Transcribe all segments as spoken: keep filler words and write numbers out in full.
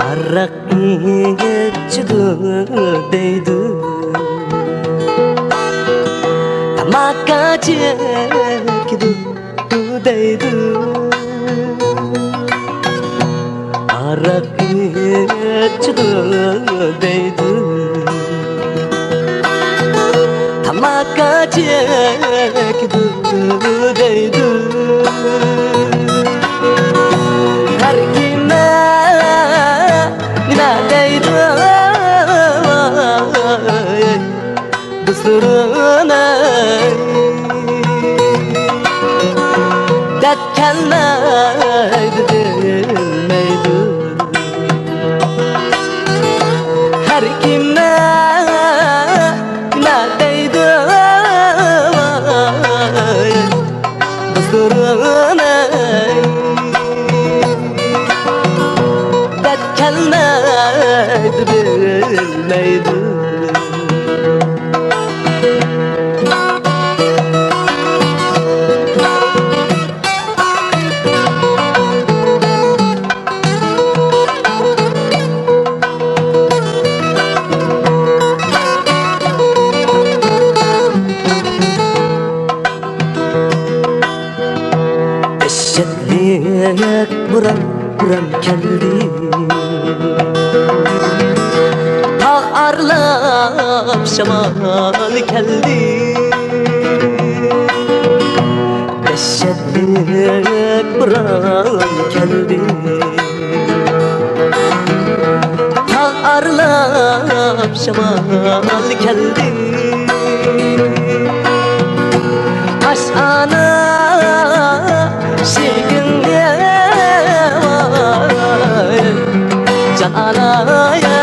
ھاراق ئىچىدۇ دەيدۇ، تاماكا چېكىدۇ دەيدۇ، ھاراق ئىچىدۇ دەيدۇ، تاماكا چېكىدۇ دەيدۇ. ھەر كىم نېمە دەيدۇ، دوستلىرىنى دەپ كەلمەيدۇ، بىلمەيدۇ. ھەر كىم نېمە دەيدۇ، دوستلىرىنى دەپ كەلمەيدۇ، بىلمەيدۇ. دەھشەتلىك بوران، بوران كەلدى. تاغ ئارىلاپ شامال كەلدى. دەھشەتلىك بوران كەلدى. تاغ ئارىلاپ شامال كەلدى. ئاشئانا شېرىنگە ۋاي، جان ئانايە،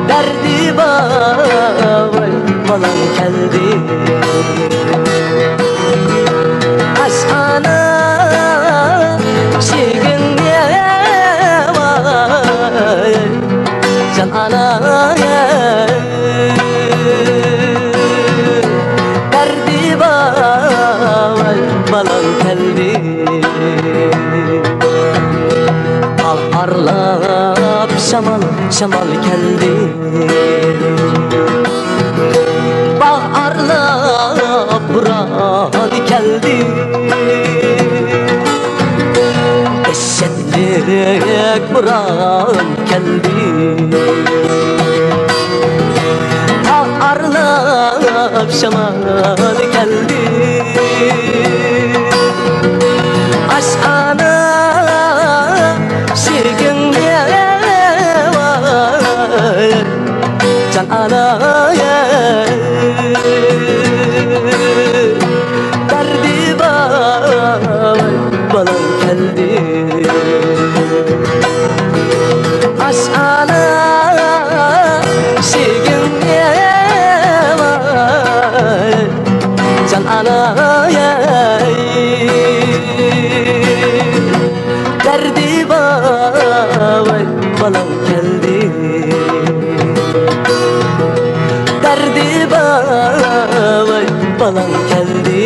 دەردى بار ۋاي، بالاڭ كەلدى. ئاشئانا شېرىنگە ۋاي، جان ئانايە، دەردى بار ۋاي، بالاڭ كەلدى. باغ ئارىلاپ شامال، شامال كەلدى. باغ ئارىلاپ بوران كەلدى. دەھشەتلىك بوران كەلدى. تاغ ئارىلاپ شامال كەلدى. ئاشئانا شېرىنگە ۋاي، جان ئانايە، دەردى بار ۋاي، بالاڭ كەلدى. ئاشئانا شېرىنگە ۋاي، جان ئانايە، دەردى بار ۋاي، بالاڭ كەلدى. دەردى بار ۋاي، بالاڭ كەلدى.